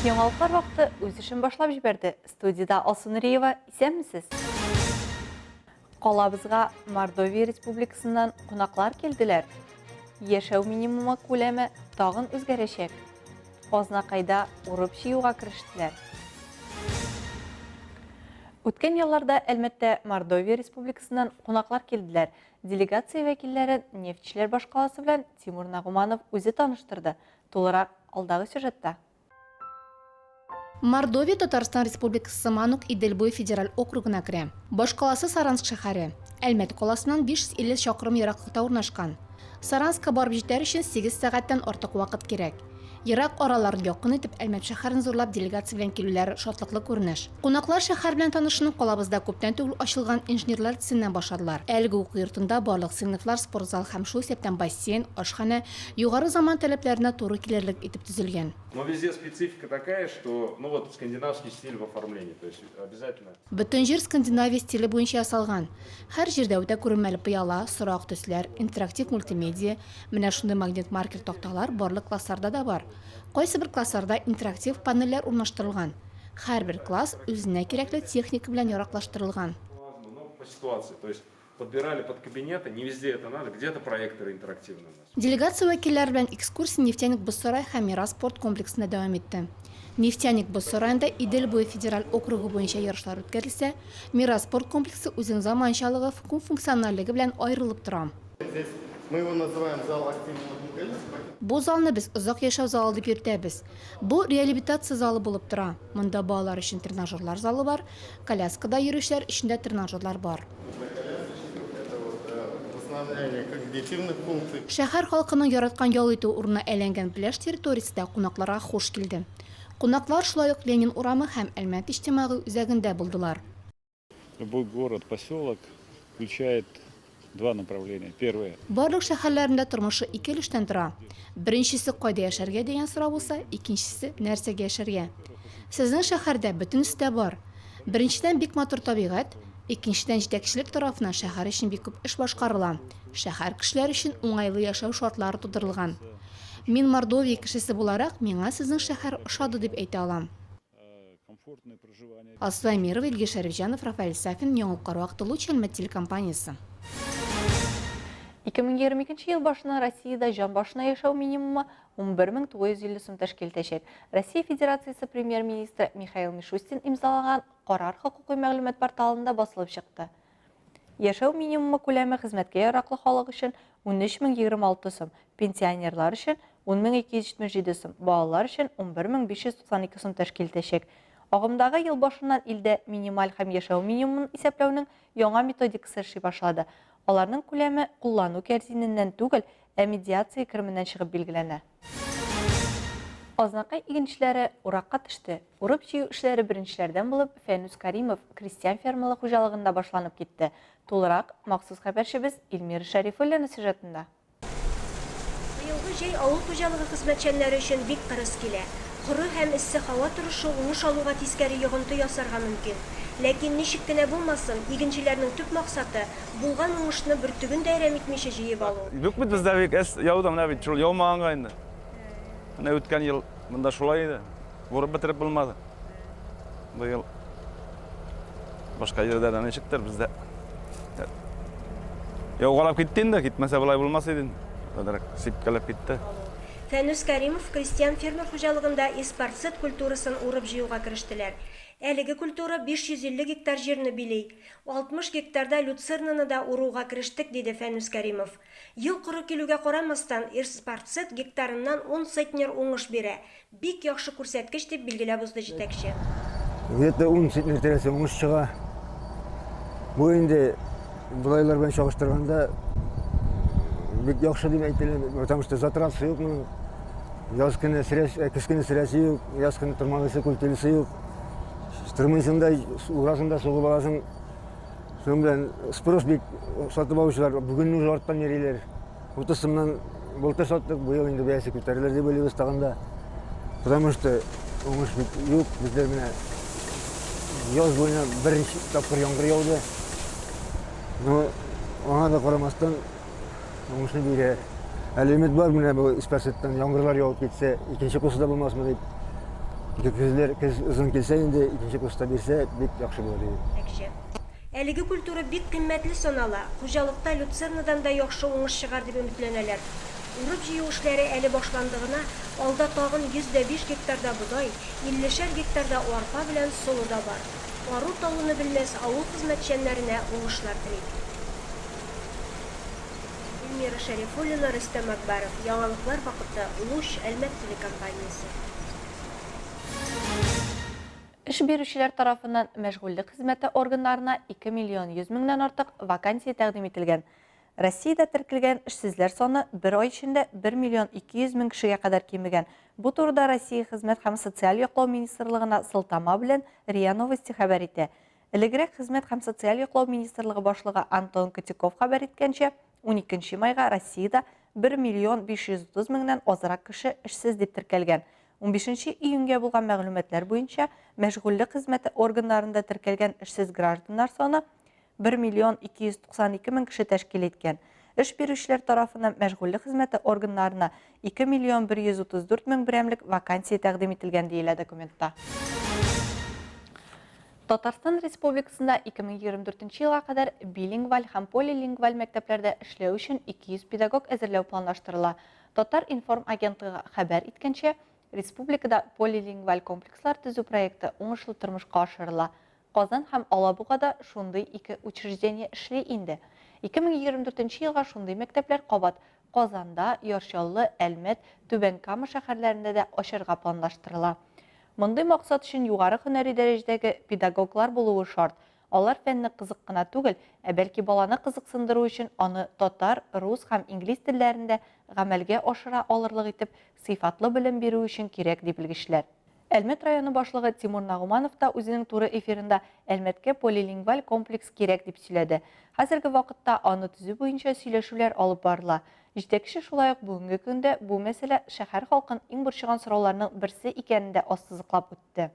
Яңалыклар вакыты үз эшен башлап җибәрде. Студиядә Алсу Нуриева, исәнмесез? Калабызга Мордовия Республикасыннан кунаклар килделәр. Яшәү минимумы күләме тагын үзгәрәчәк. Азнакайда урып-җыюга керештеләр. Үткән ялларда Әлмәттә Мордовия Республикасыннан кунаклар килделәр. Делегация вәкилләрен нефтьчеләр башкаласы белән Тимур Нагуманов үзе таныштырды. Тулырак алдагы сюжетта. Мордовия Татарстан Республикасы сыман ук Идел буе федераль округына керә. Башкаласы Саранск шәһәре. Әлмәт каласыннан 550 чакрым ераклыкта урнашкан. Саранскка барып җитәр өчен 8 сәгатьтән артык вакыт кирәк. Ерак араларын якын итеп, Әлмәт шәһәрен зурлап делегация белән килүләре шатлыклы күренеш. Кунаклар шәһәр белән танышуны калабызда күптән түгел ачылган инженерлар лицееннан башладылар. Әлеге уку йортында барлык сыйныфлар, спортзал һәм шул исәптән бассейн, ашханә югары заман таләпләренә туры килерлек итеп төзелгән. Но везде специфика такая, что, ну вот, скандинавский стиль в оформлении, то есть обязательно. Бөтен җир скандинавия стиле буенча ясалган. Һәр җирдә үтә күренмәле пыяла, соры ак төсләр, интерактив мультимедиа, менә шундый магнит-маркер такталар барлык классларда да бар. Кайсыбер классларда интерактив панельләр урнаштырылган. Һәрбер класс үзенә кирәкле техника белән яраклаштырылган. Подбирали под кабинеты, не везде это надо, где-то проекторы интерактивные у нас. Делегация вәкилләре белән экскурсия Нефтяник боз сарае һәм Мирас спорт комплексында дәвам итте. Нефтяник боз сараенда Идел буе федераль округы буенча ярышлар үткәрелсә, Мирас спорт комплексы үзенең заманчалыгы, күп функциональлеге белән аерылып тора. Здесь мы его называем зал активного долголетия. Бу залны без озак яшәү залы дип йөртәбез. Бу реалибитация залы булып тора. Монда балалар өчен тренажерлар залы бар, коляскада йөрүчеләр өчен дә тренажерлар бар. Шәһәр халкының яраткан ял итү урынына әйләнгән пляж территориясе дә кунакларга хуш килде. Кунаклар шулай ук Ленин урамы һәм Әлмәт иҗтимагый үзәгендә булдылар. Любой город, поселок включает два направления. Первое. Барлык шәһәрләрнең дә тормышы ике өлештән тора. Беренчесе кайда яшәргә дигән сорау булса, икенчесе нәрсәгә яшәргә. Сезнең шәһәрдә бөтенесе дә бар. Беренчедән, бик матур табигать, икенчедән, җитәкчелек тарафыннан шәһәр өчен бик күп эш башкарыла, шәһәр кешеләре өчен уңайлы яшәү шартлары тудырылган. Мин Мордовия кешесе буларак, миңа сезнең шәһәр ошады дип әйтә алам. Алсу Әмирова, Илгиз Шәрифҗанов, Рафаэль Сафин, Яңалыклар вакыты, Луч Әлмәт телекомпаниясе. 2022 ел башыннан Россиядә җан башына яшәү минимумы 11950 сум тәшкил итәчәк. Россия Федерациясе Премьер-министры Михаил Мишустин имзалаган карар хокукый мәгълүмат порталында басылып чыкты. Яшәү минимумы күләме хезмәткә яраклы халык өчен 13026 сум, пенсионерлар өчен 10277 сум, балалар өчен 11592 сум тәшкил итәчәк. Агымдагы ел башыннан илдә минималь һәм яшәү минимумын исәпләүнең яңа методикасы эшли башлады. Аларның күләме куллану кәрзиненнән түгел, ә медиация кеременнән чыгып билгеләнә. Азнакай игенчеләре уракка төште. Урып-җыю эшләре беренчеләрдән булып Фәнүс Каримов крестьян-фермерлык хуҗалыгында башланып китте. Тулырак, махсус хәбәрчебез Эльмира Шәрифуллина сюжетында. Быелгы җәй авыл хуҗалыгы хезмәтчәннәре өчен бик кырыс килә. Коры һәм эссе һава торышы уңыш алуга тискәре йогынты ясарга мөмкин. Ләкин ничек кенә булмасын, игенчеләрнең төп максаты, булган уңышны бөртеген дә әрәм итмичә җыеп алу. Юк бит бездә бик әз яуды, менә бит шул яумаганга инде. Менә үткән ел монда шулай иде. Урып бетереп булмады. Быел башка җирләрдә ничектер бездә. Яугалап китте инде, китмәсә болай булмас иде инде. Әзрәк сипкәләп китте. Фәнүс Кәримов крестьян-фермер хуҗалыгында эспарцет культурасын урып-җыюга керештеләр. Әлеге культура 550 гектар җирне били. 60 гектарда люцернаны да уруга керештек, диде Фәнүс Кәримов. Ел коры килүгә карамастан, эспарцет гектарыннан ун центнер уңыш бирә. Бик яхшы күрсәткеч, дип билгеләп узды җитәкче. Где-то ун центнер тирәсе уңыш чыга. Бу инде болайлар белән чагыштырганда бик яхшы дип әйтелә, потому что затраты юк моның. Яз көне сөрәс, көз көне сөрәсе юк, яз көне тырмалыйсы, культилисе юк. Тырмыйсың да, урасың да, сугып аласың. Шуның белән спрос бик сатып алучылар бүген уже арттан йөриләр. 30 сумнан былтыр саттык, быел инде бәясе күтәрелер дип уйлыйбыз тагын да. Потому что уңыш бик юк, бездә менә яз буена беренче тапкыр яңгыр яуды. Но аңа да карамастан уңышны бирә. Әле өмет бар менә бу эспарцеттан яңгырлар явып китсә, икенче кусы да булмасмы дип. Көзләр, көз озын килсә инде, икенче курста бирсә, бик яхшы булыр иде. Әкче. Әлеге культура бик кыйммәтле санала, хуҗалыкта люцернадан да яхшы уңыш чыгар дип өметләнәләр. Урып-җыю эшләре әле башланды гына, алда тагын 105 гектарда бодай, иллешәр гектарда арпа белән солы да бар. Ару-талуны белмәс авыл хезмәтчәннәренә уңышлар телик. Эльмира Шәрифуллина, Рөстәм Әкбәров, Яңалыклар вакыты, Луч, Әлмәт телекомпаниясе. Эш бирүчеләр тарафыннан мәшгульлек хезмәте органнарына 2 миллион 100 меңнән артык вакансия тәкъдим ителгән. Россиядә теркелгән эшсезләр саны бер ай эчендә 1 миллион 200 мең кешегә кадәр кимегән. Бу турыда Россия Хезмәт һәм социаль яклау министрлыгына сылтама белән РИА Новости хәбәр итә. Элегрәк Хезмәт һәм социаль яклау министрлыгы башлыгы Антон Котяков хәбәр иткәнчә, уникенче майга Россиядә 1 миллион 530 меңнән азрак кеше эшсез дип теркәлгән. Унбишенче июньгә булган мәгълүматлар буенча, мәшгульлек хезмәте органнарында теркәлгән эшсез гражданнар саны 1 миллион 292 мең кеше тәшкил иткән. Эш бирүчеләр тарафыннан мәшгульлек хезмәте органнарына 2 миллион 134 мең берәмлек вакансия тәкъдим ителгән, диелә документта. Татарстан Республикасында 2024 елга кадәр билингваль һәм полилингваль мәктәпләрдә эшләү өчен 200 педагог әзерләү планлаштырыла. Татар-информ агентлыгы хәбәр иткәнчә, республикада полилингваль комплекслар төзү проекты уңышлы тормышка ашырыла. Казан һәм Алабугада шундый ике учреждение эшли инде. 2024 елга шундый мәктәпләр кабат Казанда, Яр Чаллы, Әлмәт, Түбән Кама шәһәрләрендә дә ачарга планлаштырыла. Мондый максат өчен югары һөнәри дәрәҗәдәге педагоглар булуы шарт. Алар фәнне кызык кына түгел, ә бәлки баланы кызыксындыру өчен аны татар, рус һәм инглиз телләрендә гамәлгә ашыра алырлык итеп сыйфатлы белем бирү өчен кирәк, ди белгечләр. Әлмәт районы башлыгы Тимур Нагуманов та үзенең туры эфирында Әлмәткә полилингваль комплекс кирәк дип сөйләде. Хәзерге вакытта аны төзү буенча сөйләшүләр алып барыла. Җитәкче шулай ук бүгенге көндә бу мәсьәлә шәһәр халкын иң борчыган сорауларның берсе икәнен дә ассызыклап үтте.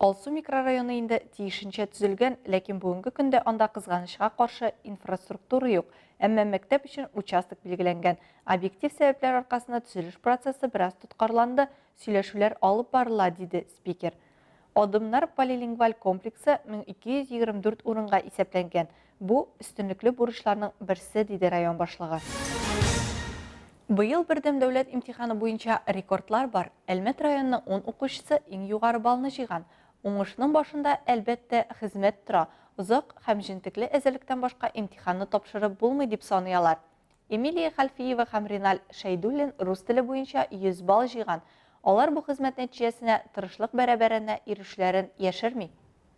Алсу микрорайоны инде тиешенчә төзелгән, ләкин бүгенге көндә анда, кызганычка каршы, инфраструктура юк, әмма мәктәп өчен участок билгеләнгән. Объектив сәбәпләр аркасында төзелеш процессы бераз тоткарланды, сөйләшүләр алып барыла, диде спикер. Адымнар полилингваль комплексы 1224 урынга исәпләнгән. Бу, өстенлекле бурычларның берсе, диде район башлыгы. Быел бердәм дәүләт имтиханы буенча рекордлар бар. Әлмәт районының ун укучысы иң югары баллны җыйган. Уңышның башында, әлбәттә, хезмәт тора. Озак һәм җентекле әзерлектән башка имтиханны тапшырып булмый, дип саный алар. Эмилия Хәлфиева һәм Риналь Шәйдуллин рус теле буенча 100 балл җыйган. Алар бу хезмәт нәтиҗәсенә тырышлык бәрабәренә ирешүләрен яшерми.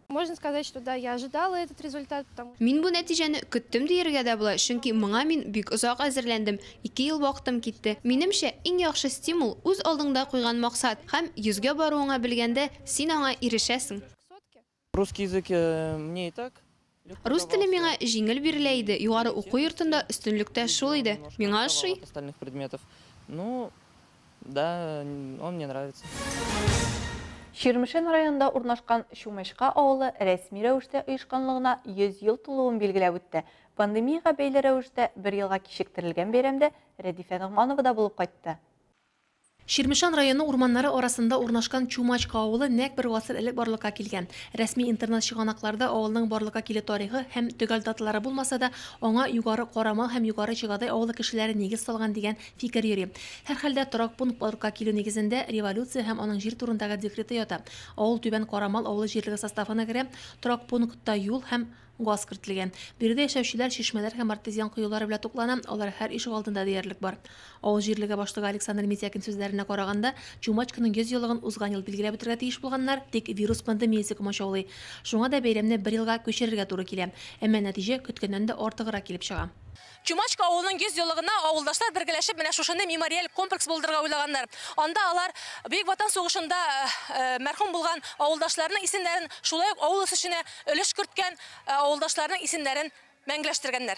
Можно сказать, что да, я ожидала этот результат, потому. Мин бу нәтиҗәне көттем диергә дә була, чөнки моңа мин бик озак әзерләндем, ике ел вакытым китте. Минемчә, иң яхшы стимул, үз алдыңда куйган максат һәм йөзгә баруыңа белгәндә, син аңа ирешәсең. Русский язык мне и так легко Рус теле давался. миңа җиңел бирелә иде, югары уку йортында өстенлек тә шул иде. Миңа ошый. Остальных предметов. Ну, да, он мне нравится. Чирмешән районында урнашкан Чумачка авылы рәсми рәвештә оешканлыгына 100 ел тулуын билгеләп үтте. Пандемиягә бәйле рәвештә бер елга кичектерелгән бәйрәмдә Рәдифә Ногманова да булып кайтты. Чирмешән районы урманнары арасында урнашкан Чумачка авылы нәкъ бер гасыр элек барлыкка килгән. Рәсми интернет чыганакларда авылның барлыкка килү тарихы һәм төгәл даталары булмаса да, аңа Югары Карамал һәм Югары Чегодай авылы кешеләре нигез салган дигән фикер йөри. Һәрхәлдә, торак пункт барлыкка килү нигезендә революция һәм аның җир турындагы декреты ята. Авыл Түбән Карамал авылы җирлеге составына керә, торак пунктта юл һәм Газ кертелгән. Биредә яшәүчеләр чишмәләр һәм артезиан коелары белән туклана, алар һәр ишегалдында диярлек бар. Авыл җирлеге башлыгы Александр Митякин сүзләренә караганда, Чумачканың 100 еллыгын узган ел билгеләп үтәргә тиеш булганнар, тик вирус пандемиясе комачаулый. Шуңа да бәйрәмне бер елга күчерергә туры килә. Әмма нәтиҗә көткәннән дә артыграк килеп чыга. Чумачка авылының 100 еллыгына авылдашлар бергәләшеп менә шушындый мемориаль комплекс булдырырга уйлаганнар. Анда алар Бөек Ватан сугышында мәрхүм булган авылдашларының исемнәрен, шулай ук авыл үсешенә өлеш керткән авылдашларының исемнәрен мәңгеләштергәннәр.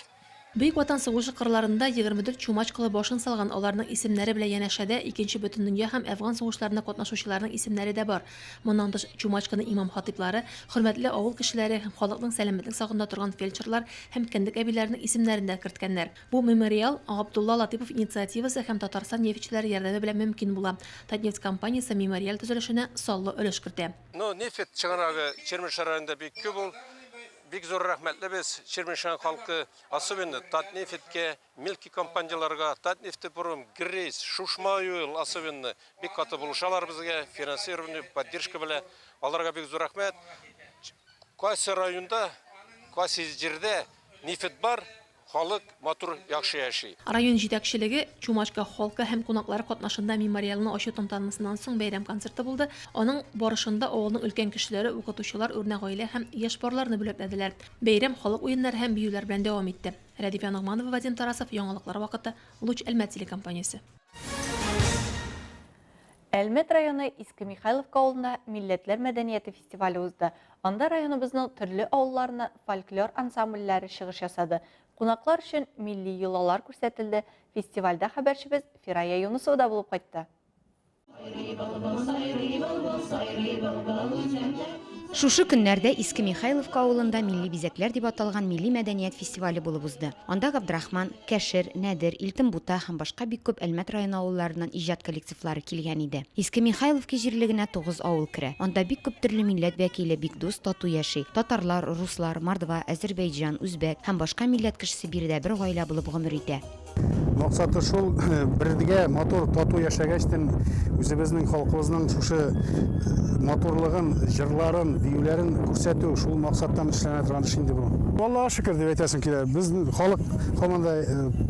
Бөек Ватан сугышы кырларында 24 чумачкалы башын салган, аларның исемнәре белән янәшәдә Икенче бөтендөнья һәм Әфган сугышларында катнашучыларның исемнәре дә бар. Моннан тыш, Чумачканың имам-хатыйплары, хөрмәтле авыл кешеләре һәм халыкның сәламәтлек сагында торган фельдшерлар һәм кендек әбиләренең исемнәрен дә керткәннәр. Бу мемориал Габдулла Латыйпов инициативасы һәм Татарстан нефтьчеләре ярдәме белән мөмкин була. Татнефть компаниясе мемориаль төзелешенә саллы өлеш кертә. Ну, нефть чыганагы Чирмешән районында бик күп ул. Бик зур рәхмәтле без Чирмешән халкы, особенно Татнефтькә, мелкий компанияләргә, Татнефтепром, ГРЭС, Шушма Ойл особенно бик каты булышалар безгә, финансирование, поддержка белән. Аларга бик зур рәхмәт. Кайсы районда, кайсы җирдә нефть бар, Халык матур, яхшы яши. Район җитәкчелеге, Чумачка халкы һәм кунаклары катнашында мемориалны ачу тантанасыннан соң бәйрәм концерты булды, аның барышында авылның өлкән кешеләре, укытучылар, үрнәк гаилә һәм яшь парларны бүләкләделәр. Бәйрәм халык уеннары һәм биюләр белән дәвам итте. Рәдифә Ногманова, Вадим Тарасов, Яңалыклар вакыты, Луч Әлмәт телекомпаниясе. Әлмәт районы Иске Михайловка авылында Милләтләр мәдәнияте фестивале узды. Анда районыбызның төрле авылларыннан фольклор ансамбльләре чыгыш ясады. Кунаклар өчен милли йолалар күрсәтелде. Фестивальдә хәбәрчебез Фирая Юнысова да булып кайтты. Шушы көннәрдә Иске Михайловка авылында Милли бизәкләр дип аталган милли мәдәният фестивале булып узды. Анда Габдрахман, Кәшер, Нәдер, Илтембута һәм башка бик күп Әлмәт районы авылларыннан иҗат коллективлары килгән иде. Иске Михайловки җирлегенә тугыз авыл керә. Анда бик күп төрле милләт вәкиле бик дус, тату яши. Татарлар, руслар, мордва, әзербәйҗан, үзбәк һәм башка милләт кешесе биредә бер гаилә булып гомер итә. Максаты шул, бергә матур, тату яшәгәчтен, үзебезнең халкыбызның шушы матурлыгын, җырларын, биюләрен күрсәтү, шул максаттан эшләнә торган эш инде бу. Аллага шөкер дип әйтәсем килә. Без халык һаман да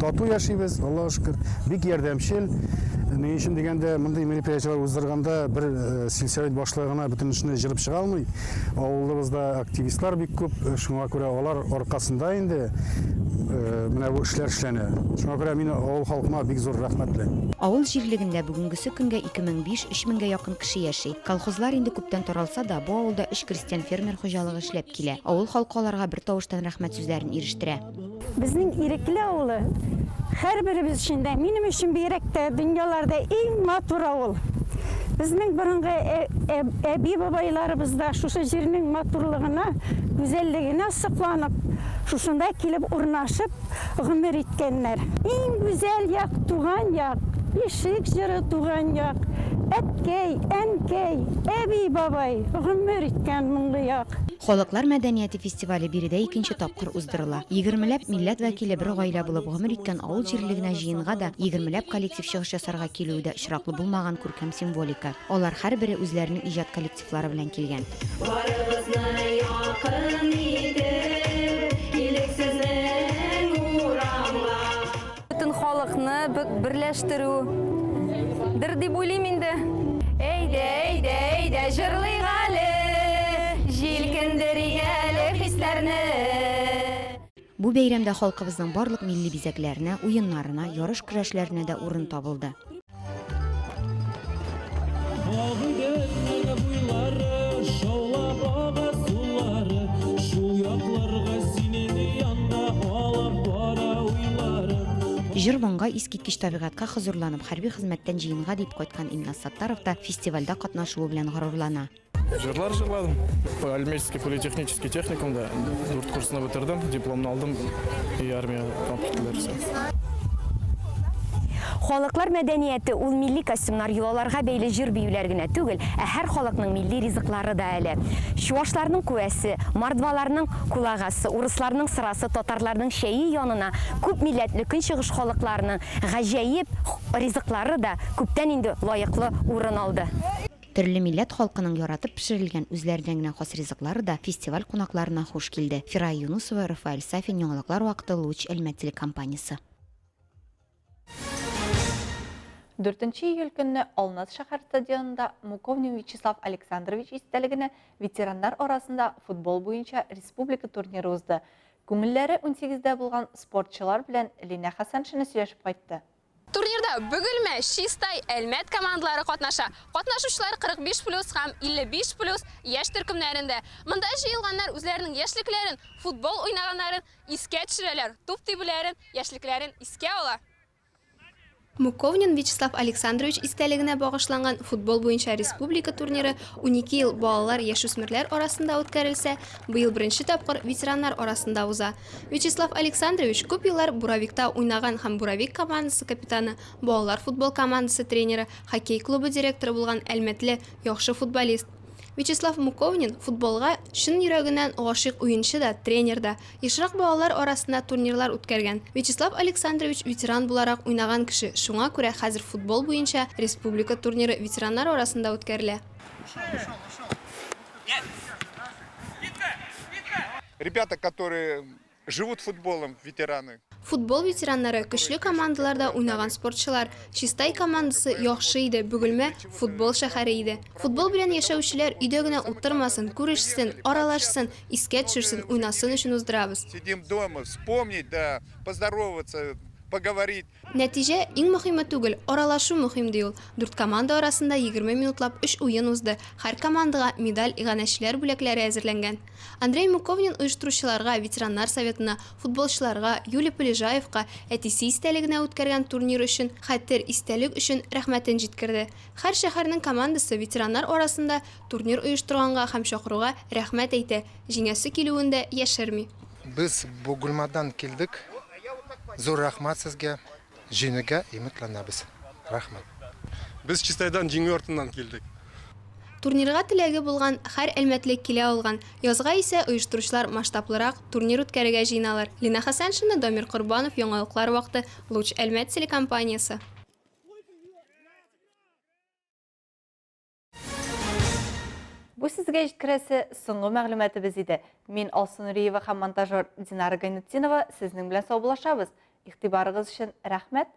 тату яшибез, Аллага шөкер, бик ярдәмчел. Ни өчен дигәндә, мондый мероприятиеләр уздырганда бер сельсовет башлыгы гына бөтен эшне җырып чыга алмый. Авылыбызда активистлар бик күп, шуңа күрә алар аркасында инде менә бу эшләр эшләнә. Шуңа күрә мин авыл халкыма бик зур рәхмәтле. Авыл җирлегендә бүгенгесе көнгә 2005, 3000 гә якын кеше яши. Колхозлар инде күптән таралса да, бу авылда өч крестьян-фермер хуҗалыгы эшләп килә. Авыл халкы аларга бертавыштан рәхмәт сүзләрен ирештерә. Безнең Ирекле авылы һәрберебез өчен дә, минем өчен бигрәк тә, дөньяларда иң матур авыл. Безнең борынгы әби-бабайларыбыз да шушы җирнең матурлыгына, гүзәллегенә сокланып, шушында килеп урнашып гомер иткәннәр. Иң гүзәл як, туган як, бишек җыры туган як, әткәй, әнкәй, әби-бабай гомер иткән моңлы як. Халыклар мәдәнияте фестивале биредә икенче тапкыр уздырыла. Егермеләп милләт вәкиле бер гаилә булып гомер иткән авыл җирлегенә җыенга да егермеләп коллектив чыгыш ясарга килүе дә очраклы булмаган күркәм символика. Алар һәрбере үзләренең иҗат коллективлары белән килгән. Барыбызны якын итеп, килик сезнең урамга. Бөтен халыкны берләштерү дер дип уйлыйм инде. Әйдә, әйдә, әйдә, җырлыйк әле, җилкендерик әле хисләрне. Бу бәйрәмдә халкыбызның барлык милли бизәкләренә, уеннарына, ярыш-көрәшләренә дә урын табылды. Агыйделнең буйлары, шаулап ага сулары, шул якларга синең янга алып бара уйларым. Җыр-моңга, искиткеч табигатькә хозурланып, хәрби хезмәттән җыенга дип кайткан Илназ Саттаров та фестивальдә катнашуы белән горурлана. Җырлар җырладым. Альметьевский политехнический техникумда дүрт курсны бетердем, дипломны алдым и армиягә алып киттеләр. Халыклар мәдәнияте ул милли костюмнар, йолаларга бәйле җыр-биюләр генә түгел, ә һәр халыкның милли ризыклары да әле. Чуашларның күәсе, мордваларның кулагасы, урысларның сырасы, татарларның чәе янына күп милләтле көнчыгыш халыкларының гаҗәеп ризыклары да күптән инде лаеклы урын алды. Төрле милләт халкының яратып пешерелгән үзләренә генә хас ризыклары да фестиваль кунакларына хуш килде. Фирая Юнусова, Рафаэль Сафин, Яңалыклар вакыты, Луч, Әлмәт телекомпаниясе. Дүртенче июль көнне Алнас шәһәр стадионында Муковнин Вячеслав Александрович истәлегенә ветераннар арасында футбол буенча республика турниры узды. Күңелләре унсигездә булган спортчылар белән Линә Хәсәншина сөйләшеп кайтты. Турнирда Бөгелмә, Чистай, Әлмәт командалары катнаша. Катнашучылар 45 плюс һәм 55 плюс яшь төркемнәрендә. Монда җыелганнар үзләренең яшьлекләрен, футбол уйнаганнарын искә төшерәләр, туп тибүләрен, яшьлекләрен искә ала. Муковнин Вячеслав Александрович истәлегенә багышланган футбол буенча республика турниры 12 ел балалар-яшүсмерләр арасында үткәрелсә, быел беренче тапкыр ветераннар арасында уза. Вячеслав Александрович күп еллар Буровикта уйнаган һәм Буровик командасы капитаны, балалар футбол командасы тренеры, хоккей клубы директоры булган әлмәтле, яхшы футболист. Вячеслав Муковнин футболга чын йөрәгеннән гашыйк уенчы да, тренер да. Ешрак балалар арасында турнирлар үткәргән. Вячеслав Александрович ветеран буларак уйнаган кеше, шуңа күрә хәзер футбол буенча республика турниры ветераннар арасында үткәрелә. Ребята, которые живут футболом, ветераны. Футбол ветераннары, көчле командаларда уйнаган спортчылар. Чистай командасы яхшы иде, Бөгелмә, футбол шәһәре иде. Футбол белән яшәүчеләр өйдә генә утырмасын, күрешсен, аралашсын, искә төшерсен, уйнасын өчен уздырабыз. Сидим дома, вспомнить, да, поздороваться, поговорить. Нәтиҗә, иң мөһиме түгел, аралашу мөһим, ди ул. Дүрт команда арасында 20 минутлап өч уен узды, һәр командага медаль, иганәчеләр бүләкләре әзерләнгән. Андрей Муковнин оештыручыларга, ветераннар советына, футболчыларга, Юлий Полежаевка, әтисе истәлегенә үткәргән турнир өчен, хәтер, истәлек өчен рәхмәтен җиткерде. Һәр шәһәрнең командасы ветераннар арасында турнир оештырганга һәм чакыруга рәхмәт әйтә, җиңәсе килүен дә яшерми. Без Бугульмадан килдек. Зур рәхмәт сезгә. Җиңүгә өметләнәбез. Рәхмәт. Без Чистайдан җиңү артыннан килдек. Турнирга теләге булган һәр әлмәтле килә алган. Язга исә оештыручылар масштаблырак турнир үткәрергә җыеналар. Лина Хәсәншина, Дамир Корбанов, Яңалыклар вакыты, Луч Әлмәт телекомпаниясе. Бу сезгә җиткерәсе соңгы мәгълүматыбыз иде. Мин Алсу Нуриева һәм монтажер Динара Гайнетдинова сезнең белән саубуллашабыз. Игътибарыгыз өчен рәхмәт.